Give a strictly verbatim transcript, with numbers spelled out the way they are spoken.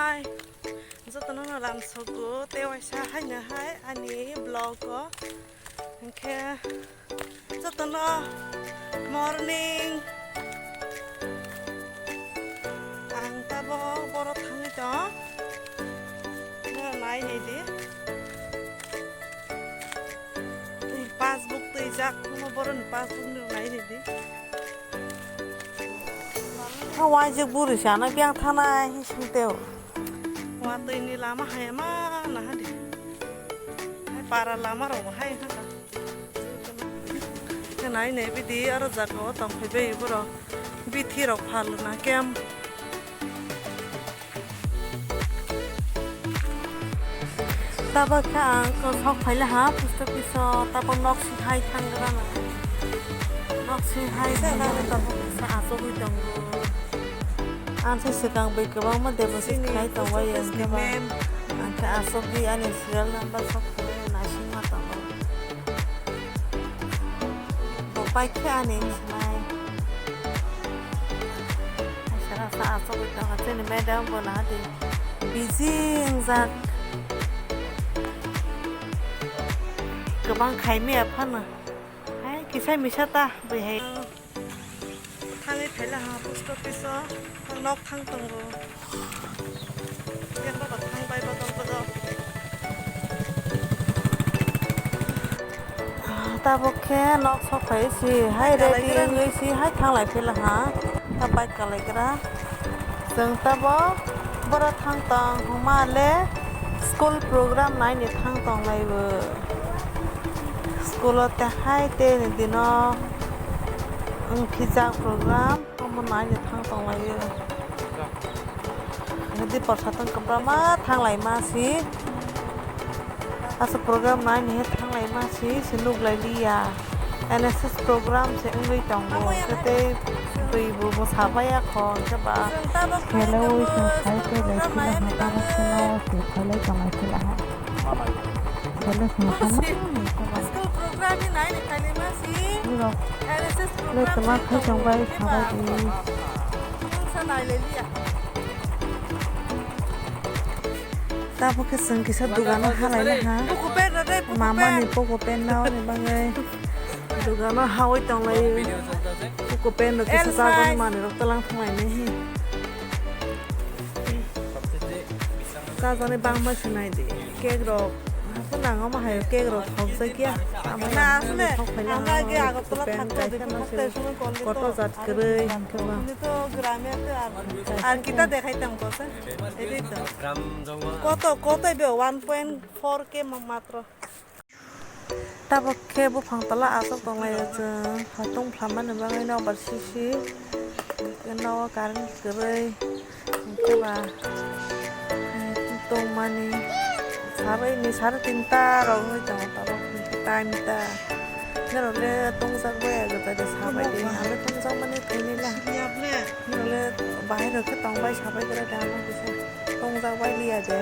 Hai, jotono no lam sogo, tei waisa haino hai ani vlog o. Hinkhe jotono morning. Ang tabok boro thangwi tong. Nai nai di. Tei passbook twijak, omo boroni passbook ni nai nai di. Waijak buri sana biang thanai hising teo. Watwi ni lama hai ma naha di. Hai para lama rok hai ha. Khe nai nai bidi aro jaga o tong phai bai borok bithi rok phalna kem. Tabok khe ang kok sok phaila ha post office o, tabok nok si hai thang gra na. Nok si hai thang gra na, tabok kisa achugwi tongo. Ang se swkang bai kwbangma deposit khai tong bai, ang khe ba, ang khe achugwi ani serial number sok phai naising ma tongo. Bo pai khe ani sinai. Sara sa achugwi tongo, chini madam bo naha di busy wngjak. Kwbang khai maya phano. Hai kisa misa ta bwihai. Thangwi phaila ha post office o, nok thang tongo. Yang ba thang bai bodol bodol. Tabok khe nok sok phai si hai ready wngwi si hai thanglai phi laha. Ta bike kalaigra. Chwng tabok boro thang tong hwnma le school program naini thang tong lai bo. School o te hai te ni dino wng phi jak program. Omo naina thang tong lai o. Hwdhi porsa tong kwbangma thang lai ma si. Aswk program naina he thang lai ma si, se nuk lai li ya. N S S program se wngwi tongo. Khe tei twi bo bwsa bai ya kho, hwnkhe ba. Hello, wi tong khai khe lai khila ha, abo kheno se khailai tong lai khila ha. Hello, se mokol. School program ni naina khailai ma si. N S S le program tama khai tong bai sabai di. Mungsa naileliya. Tabuk khe chwng kisa dogano halai na ha. Puku pen rw de, puku pen. Mama ni puku pen na oni bagwi. Dogano hawi tong lai. Puku pen rw kisa chajani manwi rok twlang thang lai nai hi. Chajani bangma se nai di. Cake rok. Haphano ang omo hai cake rok thok jak ya. Na, asle, thok phai na ang age Agartala pen thakto, kaisa de, no se thakto, koto jat kwrwi hwnkhe ba. Uni to grame te ar, ar kita dekhai tam ko se. Edei to. Koto, koto be one point four K ma-, matro. Tabok khe buphang tola aswk tong lai o chwng. Hatung phalamani bagwi nobar sisi. Nogo current kwrwi. Hwnkhe ba, eh, tongmani sabai ni sare tinta rok wngwi tongo tabok time ta. Norok le tongjak bai age bai de sabai de, ang le tongjak mani thwini le. Norok le bahai rok khe tong bai sabai gra de, amo kisa tongjak bai liya de.